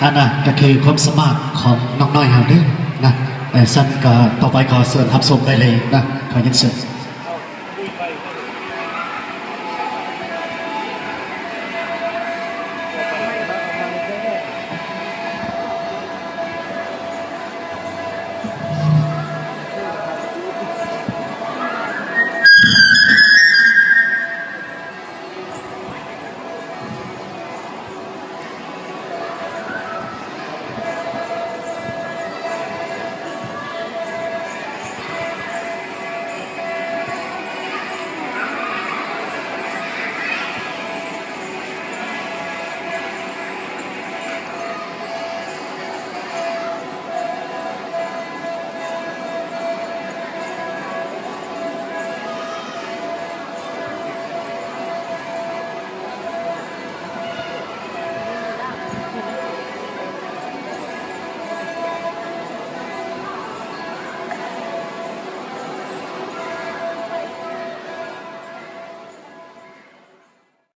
Ana, koj khi khom xab maj khom noj noj yog li na, xav kom tau pais kho xwm hab xum peb li na, khom nyeem xwm.